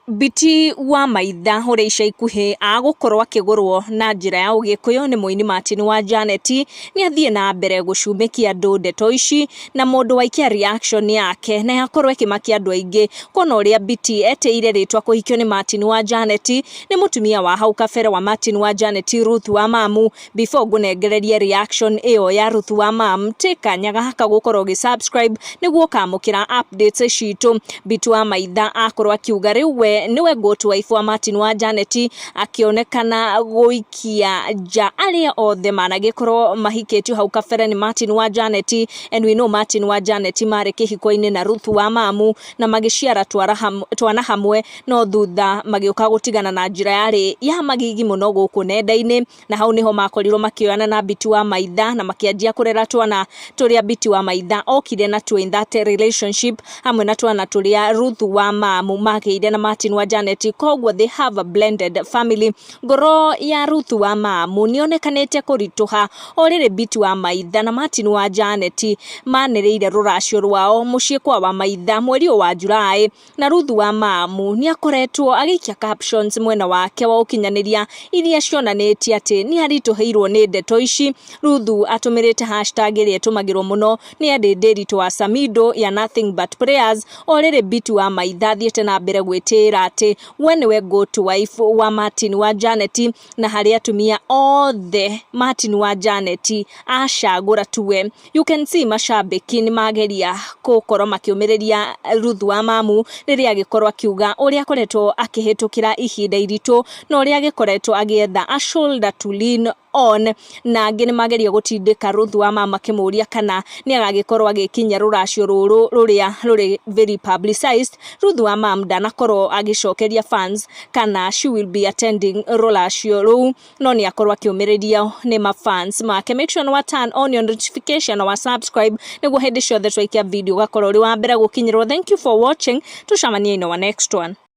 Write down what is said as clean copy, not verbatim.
Biti wa Maitha ũrĩa ica ikuhĩ agũkorwo akĩgũrwo na njĩra ya ũgĩkũyũ nĩ mũini Martin wa Janet nĩ athiĩ na mbere gũcumĩkia andũ ndeto ici, na mũndũ waikia reaction yake na yakorwo ĩkĩmakia andũ aingĩ kuona ũrĩa Biti etĩire rĩtwa kũhikio nĩ Martin wa Janet nĩ mũtumia wa hau kabere wa Martin wa Janet, Ruth wa Mamu. Before ngũnengererie reaction ĩyo ya Ruth wa Mam, take kanya gaka gũkorwo ũgĩ subscribe nĩguo ũkamũkĩra updates citũ. Biti wa Maitha akorwo akiuga rĩu we nĩwe go to wife wa Martin wa Janet, akĩonekana gũikia nja arĩa othe managĩkorwo mahikĩtio hau kabere nĩ Martin wa Janet. And we know Martin wa Janet marĩ kĩhiko-inĩ na Ruth wa Mamu na magĩciara twana hamwe, no thutha magĩũka gũtigana na njĩra yarĩ ya magigi mũno gũkũ nenda-inĩ, na hau niho makorirwo makĩoyana na Biti wa Maitha na makĩanjia kũrera twana tũrĩa Biti wa Maitha okire natuo in that relationship, hamwe na twana tũrĩa Ruth wa Mamu magĩire na Martin wa Janet. Koguo they have a blended family. Ngoro ya Ruth wa Mamu nĩonekanĩte kũritũha o rĩrĩ Biti wa Maitha na Martin wa Janet manĩrĩire rũracio rwao mũciĩ kwa wa Maitha mweri ũyũ wa July, na Ruth wa Mamu nĩ akoretwo agĩikia captions mwena wake wa ũkinyanĩria iria cionanĩtie atĩ nĩ aritũhĩirwo nĩ ndeto ici. Ruth atũmĩrĩte hashtag ĩrĩa ĩtũmagĩrwo mũno nĩ Eddie Ndiritu wa Samido ya "nothing but prayers", o rĩrĩ Biti wa Maitha athiĩte na mbere gwĩtĩĩra atĩ we nĩwe go to wife wa Martin wa Janet, na harĩ atumia othe Martin wa Janet acagũra tuwe. You can see mashabiki nĩ mageria gũkorwo makĩũmĩrĩria Ruth wa Mamu rĩrĩa agĩkorwo akiuga ũrĩa akoretwo akĩhĩtũkĩra ihinda iritũ na ũrĩa agĩkoretwo agĩetha a shoulder to lean on, na angĩ nĩ mageria gũtindĩka Ruth wa Mama akĩmũria kana nĩ agagĩkorwo agĩkinyia rũracio rũrũ rũrĩa rũrĩ very publicized. Ruth wa Mam ndanakorwo agĩcokeria fans kana she will be attending rũracio rũu, no nĩ akorwo akĩũmĩrĩrio nĩ mafans make. Make sure nĩ turn on your notification na wa subscribe nĩguo hĩndĩ ciothe twaikia video ũgakorwo ũrĩ wa mbere gũkinyĩrwo. Thank you for watching, tucemanie in our next one.